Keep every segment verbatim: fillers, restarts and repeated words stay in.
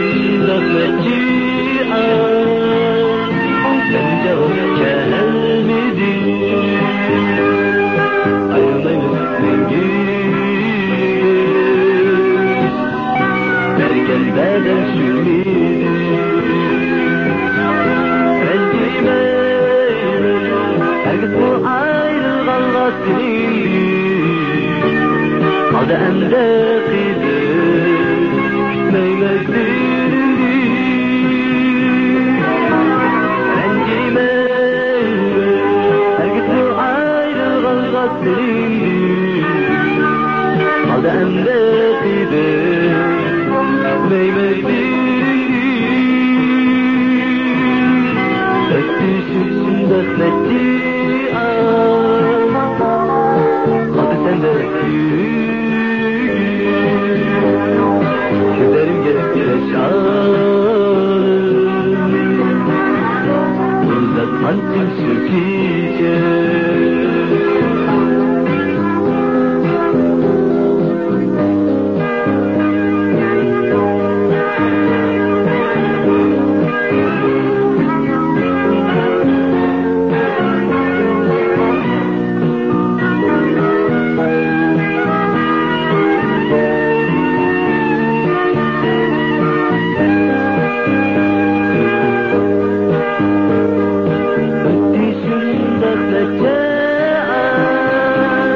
شۇنداق نەچچە ئاي، سەن جاۋاب كەلمىدىڭ. ئايرىلمايمىز مەڭگۈ. بەرگەن ۋەدەڭ شۇمىدى. رەنجىمەيمەن، ھەرگىزمۇ ئايرىلغانغا سېنىڭدىن. ئالدى ئەمدى قىزىم، كۈتمەيمەن سېنىڭدىن. رەنجىمەيمەن، ھەرگىزمۇ ئايرىلغانغا سېنىڭدىن. ئالدى ئەمدى قىزىم، كۈتمەيمەن سېنىڭدىن. ئۆتتى شۇنداق نەچچە ئاي، قالدى سەندە كۆيۈم. كۆزلىرىمگە ياش ئالىپ، ئۇزاتقانتىم شۇ كېچە. ئۆتتى شۇنداق نەچچە ئاي،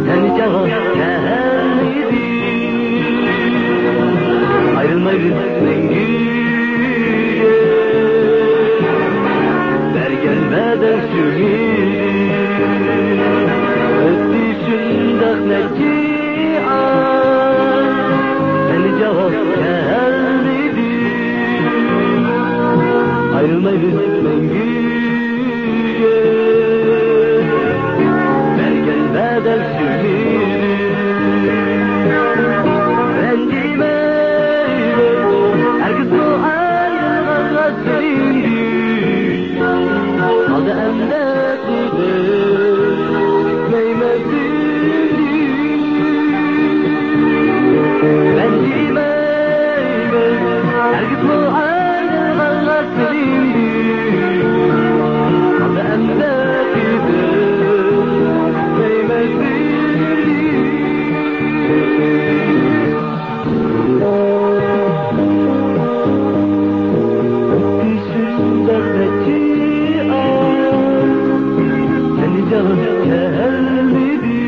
سەننى جاۋاب كەلمىدى. ئايرىلمايمىز مەڭگۈگە، بەرگەن ۋەدەڭ شۇمىدى. ئۆتتى شۇنداق نەچچە ئاي، سەننى جاۋاب كەلمىدى. ئايرىلمايمىز مەڭگۈگە، بەرگەن ۋەدەڭ شۇمىدى. رەنجىمەيمەن، ھەرگىزمۇ ئايرىلغانغا سېنىڭدىن. قالدى ئەمدى قىزىم، كۈتمەيمەن سېنىڭدىن. رەنجىمەيمەن، ھەرگىزمۇ ئايرىلغانغا سېنىڭدىن. قالدى ئەمدى قىزىم، كۈتمەيمەن سېنىڭدىن. ئۆتتى شۇنداق نەچچە ئاي، سەننى جاۋاب كەلمىدى.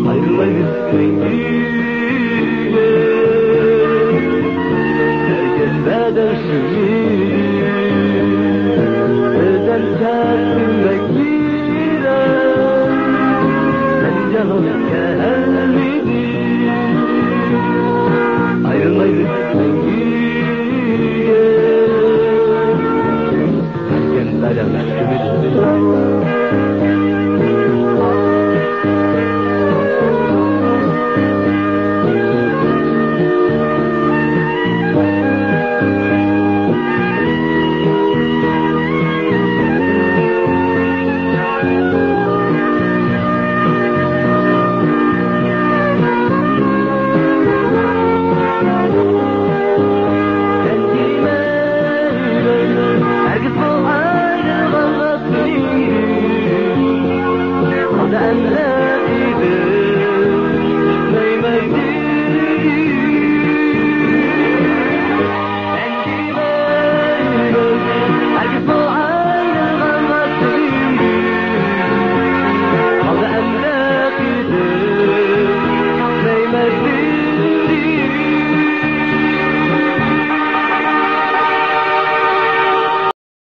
ئايرىلمايمىز مەڭگۈگە، بەرگەن ۋەدەڭ شۇمىدى. ئۆزۈم سەن